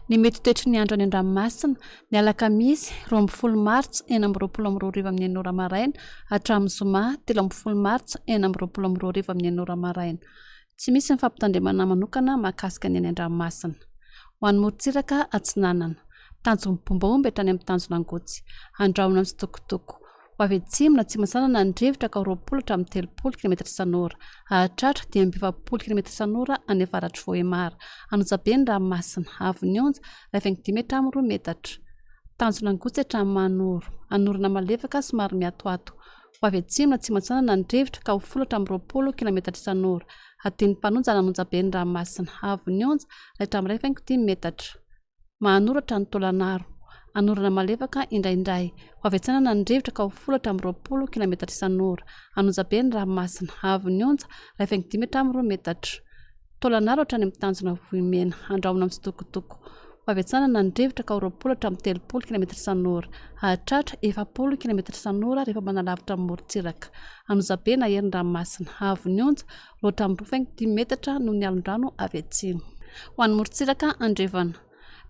Ny mety toetry ny andro any an-dranomasina, ny alakamisy 12 martsa 2026 amin'ny 6 ora maraina hatramin'ny zoma 13 martsa 2026 amin'ny 6 ora maraina. Tsy misy ny fampitandremana manokana mahakasika ny any an-dranomasina. Ho an'ny morontsiraka atsinanana, tanjon'ny Bombaomby hatrany amin'ny tanjona Angotsy, andrahona mitsitokotoko. Ho avy atsimo na atsimo atsinanana ny rivotra ka ho 20 hatramin'ny 30 kilometatra isan'ora. Hahatratra 45 kilometatra isan'ora any avaratr'i Vohemar. An'Ojabe ny ranomasina, haavon'ny onja, 1,5 hatramin'ny 2 metatra. Tanjona Angotsy hatramin'ny Mahanoro. Anorana malefaka somary miatoato. Ho avy atsimo na atsimo atsinanana ny rivotra ka ho 10 hatramin'ny 20 kilometatra isan'ora. Hadin'ny mpanonja an'Anonjabe ny ranomasina, haavon'ny onja, 1 hatramin'ny 1,5 metatra. Mahanoratra ny taolanaro. Anorana malefaka indraindray. Ho avy atsinanana ny rivotra ka ho 10 hatramin'ny 20 kilaometatra isan'ora. Anonjabe ny ranomasina. Haavon'ny onja, 1,5 hatramin'ny 2 metatra. Taolanaro hatrany amin'ny tanjona Vohimena. Andrahona mitsitokotoko. Ho avy atsinanana ny rivotra ka ho 20 hatramin'ny 30 kilaometatra isan'ora. Hahatratra 40 kilaometatra isan'ora rehefa manalavitra ny morontsiraka. Anonjabe nahery ny ranomasina. Haavon'ny onja, 2 hatramin'ny 2,5 metatra noho ny alon-drano avy atsimo. Ho an'ny morontsiraka andrefana,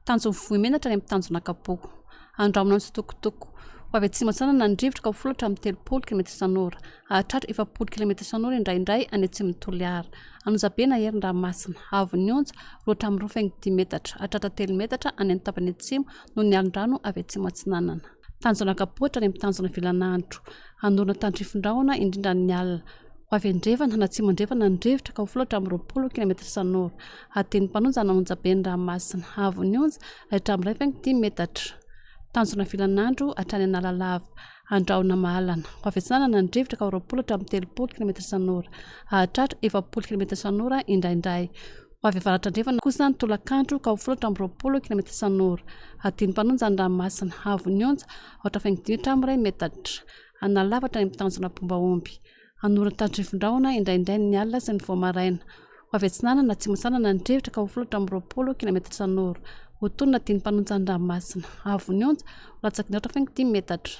tanjon'ny Vohimena hatrany amin'ny tanjona Ankapoako. Andrahona mitsitokotoko. Ho avy atsimo atsinanana ny rivotra ka ho 10 hatramin'ny 30 kilometatra isan'ora. Hahatratra 40 kilometatra isan'ora indraindray any atsimon'i Toliara. Anonjabe na hery ny ranomasina. Haavon'ny onja, 2 hatramin'ny 2,5 metatra. Hahatratra 3 metatra any amin'ny tapany atsimo noho ny alon-drano avy atsimo atsinanana. Tanjona Ankapoa hatrany amin'ny tanjona Vilanandro. Hanorina tandrifin-drahona indrindra ny alina. Ho avy andrefana na atsimo andrefana ny rivotra ka ho folo hatramin'ny 20 kilometatra isan'ora. Hadin'ny mpanonja an'Onjabe ny ranomasina. Haavon'ny onja, iray hatramin'ny 1,5 metatra. Tanjona Vilanandro hatrany Analalava. Andrahona mahalana. Ho avy atsinanana ny rivotra ka ho 20 hatramin'ny 30 kilometatra isan'ora. Hahatratra 40 kilometatra isan'ora indraindray. Ho avy avaratra andrefana kosa ny tolakandro ka ho folo hatramin'ny 20 kilometatra isan'ora. Hadin'ny mpanonja ny ranomasina. Haavon'ny onja, 4,5 hatramin'ny 1 metatra. Analalava hatrany amin'ny tanjona Bombaomby. Hanoran-tandrifindrahona indraindray ny alina sy ny vao maraina. Ho avy atsinanana, atsimo atsinanana ny rivotra ka ho folo hatramin'ny 20 kilometatra isan'ora. Ho tonina dimy mpanonja ny ranomasina. Haavon'ny onja, ho latsaky ny 4,5 metatra.